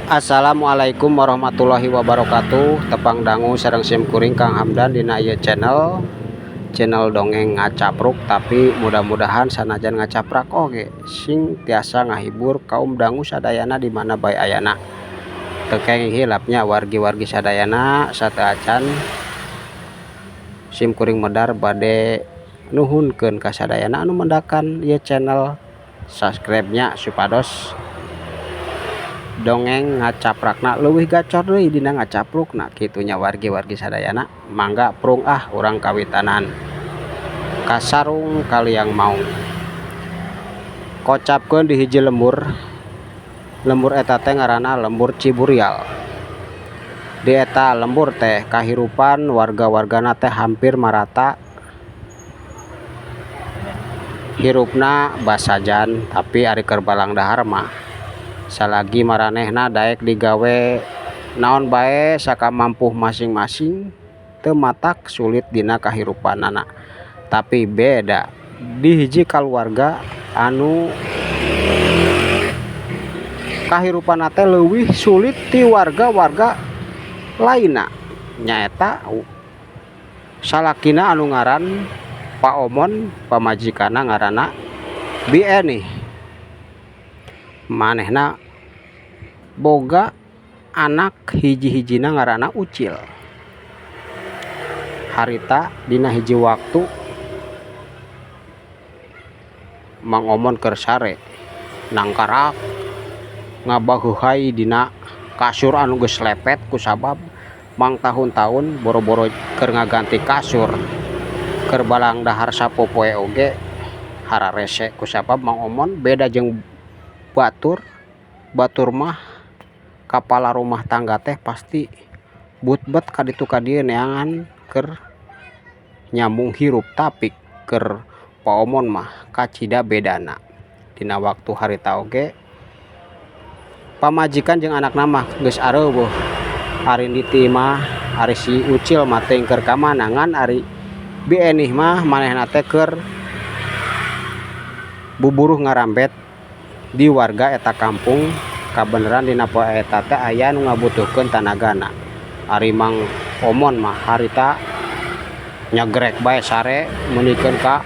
Assalamualaikum warahmatullahi wabarakatuh. Tepang dangu sareng sim kuring Kang Hamdan dina ieu channel, channel dongeng ngacapruk, tapi mudah-mudahan sanajan ngacaprak oge sing tiasa ngahibur kaum dangu sadayana di mana bae ayana. Teu kenging hilapnya wargi-wargi sadayana, sateuacan sim kuring medar bade nuhunkeun ka sadayana anu mendakan ieu channel subscribe-nya supados dongeng ngacaprakna leuwih gacor deui dina ngacaprukna kitu nya wargi-wargi sadayana. Mangga prung ah urang kawitanan kasarung kaliang maung kocapkeun di hiji lembur. Lembur eta teh ngaranna lembur Ciburial. Di eta lembur teh kahirupan warga-wargana teh hampir marata hirupna basajan, tapi ari keur balang dahar mah salagi maranehna daek digawe naon bae sakamampuh masing-masing, teu matak sulit dina kahirupanana. Tapi beda di hiji kaluarga anu kahirupanna teh leuwih sulit ti warga-warga lainna, nyaeta salakina anu ngaran Pak Omon, pamajikanna ngaranna Bi Eni. Manehna boga anak hiji-hijina ngaranna Ucil. Harita dina hiji waktu Mang Omon keur sare nangkarak ngabaheuhay dina kasur anu geus lepet kusabab mang tahun-tahun boro-boro keur ngaganti kasur, keur balang dahar sapopoe oge hararese kusabab Mang Omon beda jeung batur. Batur mah kapala rumah tangga teh pasti butbet ka ditu ka dieu neangan keur nyambung hirup, tapi keur Pak Omon mah kacida bedana. Dina waktu harita oge pamajikan jeung anakna mah geus areuweuh. Ari di imah, ari si Ucil mah teuing keur ka mana, ngan ari Bi Enih mah manehna teh keur buburuh ngarambet di warga eta kampung. Kabeneran dina poe eta teh aya nu ngabutuhkeun tanagana. Ari Mang Omon mah harita nyagrek bae sare meunikeun ka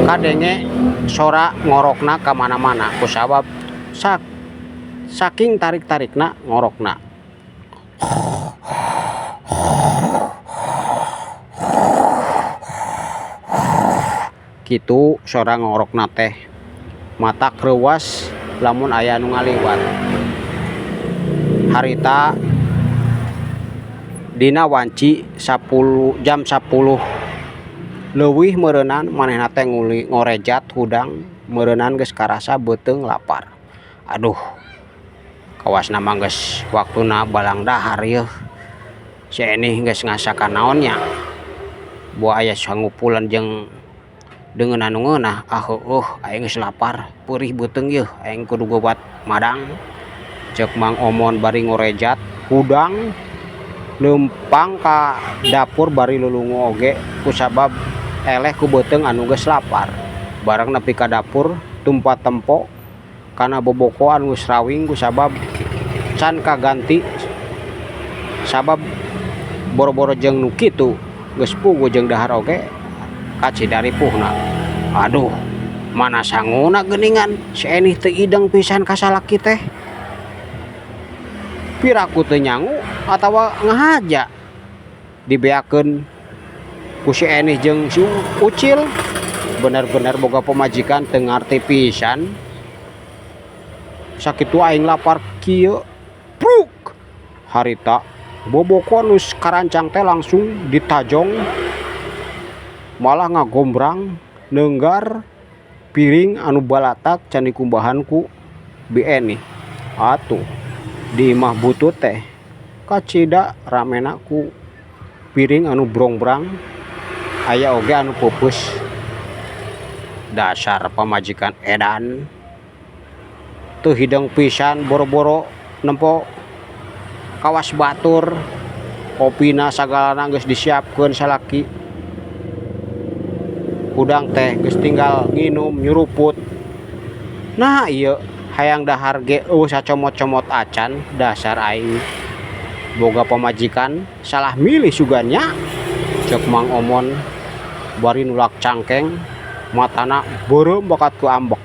kadenge sora ngorokna ka mana-mana kusabab saking tarik-tarikna ngorokna. Kitu sora ngorokna teh matak reuwas lamun aya nu ngaliwat. Harita dina wanci 10 jam 10 leuwih meureunan manehna teh nguli ngorejat hudang, meureunan geus karasa beuteung lapar. Aduh, kawasna mah geus waktuna balang dahar yeuh, si Enih geus ngasakan naon nya, buah aya sangupulan jeung deungeun anu ngeunah. Ah heueuh, aing geus lapar peurih beuteung yeuh, aing kudu gobat madang, ceuk Mang Omon bari ngorejat hudang leumpang ka dapur bari lulungu oge kusabab eleh ku beuteung anu geus lapar. Bareng nepi ka dapur tumpa tempo kana bobokoan geus rawing kusabab can kaganti, sabab boro-boro jeung nu kitu geus puguh jeung dahar oge kacida ripuhna. Aduh, mana sanguna geuningan si Enih teu ideng pisan ka salaki teh, piraku teu nyangu atawa ngahaja dibeakeun ku si Enih jeung si Ucil. Bener-bener boga pamajikan teu ngarti pisan, sakitu aing lapar kieu. Pruk, harita bobokoan geus karancang teh langsung ditajong, malah ngagombrang neunggar piring anu balatak can dikumbahan ku Bi Enih. Atuh di imah butut teh kacida ramena ku piring anu brongbrang, aya oge anu peupeus. Dasar pamajikan edan, teu hideng pisan, boro-boro nempo kawas batur, kopina sagalana geus disiapkeun salaki, hudang teh geus tinggal nginum nyuruput. Nah ieu hayang dahar ge euweuh sacomot-comot acan, dasar aing boga pamajikan salah milih sugan nya, ceuk Mang Omon bari nulak cangkeng, matana beureum bakat ku ambek.